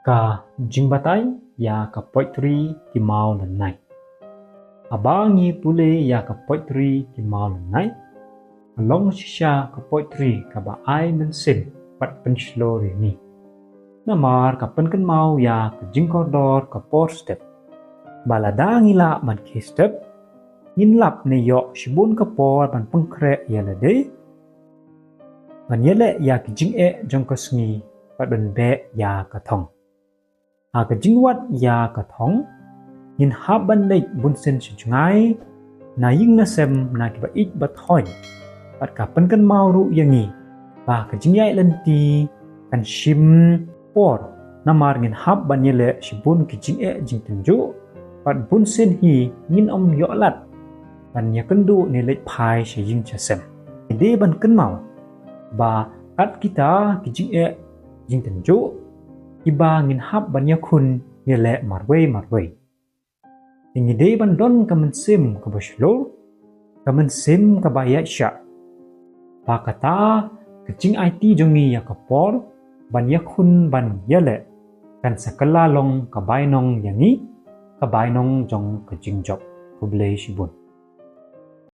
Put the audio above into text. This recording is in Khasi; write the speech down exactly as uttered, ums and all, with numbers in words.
Ka jingbatai ïa ka poetry ki maw lynai. Haba ngi pule ïa ka poetry ki maw lynai, ka long shisha ka poetry kaba ai mynsiem bad pynshlur ïa ngi. Namar ka pynkynmaw ïa ka jingkordor ka por step. Ba lada ngi lah ban khie step, ngin lap ne ïoh shibun ka por ban pynkhreh ïa lade, ban ïaleh ïa ki jingeh jong ka sngi bad ban beh ïa ka thong. Ha ka jingwad ïa ka thong, ngin hap ban leit bunsien sha jngai, na ïing na sem na kiba ïeit ba thoiñ. Bad ka pynkynmaw ruh ïa ngi ba ka jingïaid lynti kan shim por, namar ngin hap ban ïaleh shibun ki jingeh jingtynjuh, bad bunsien hi ngin ym ïoh lad ban ïakynduh ne leit phai sha ïing sha sem. Ngi dei ban kynmaw ba kat kita ki jingeh jingtynjuh, kiba ngin hap ban ïakhun ïaleh marwei marwei. Te ngi dei ban don ka mynsiem kaba shlur, ka mynsiem kaba ïaid shah. Ba kata ka jingaiti jong ngi ïa ka por ban ïakhun ban ïaleh, kan sa kylla long ka bainong ïa ngi, ka bainong jong ka jingjop. Khublei shibun.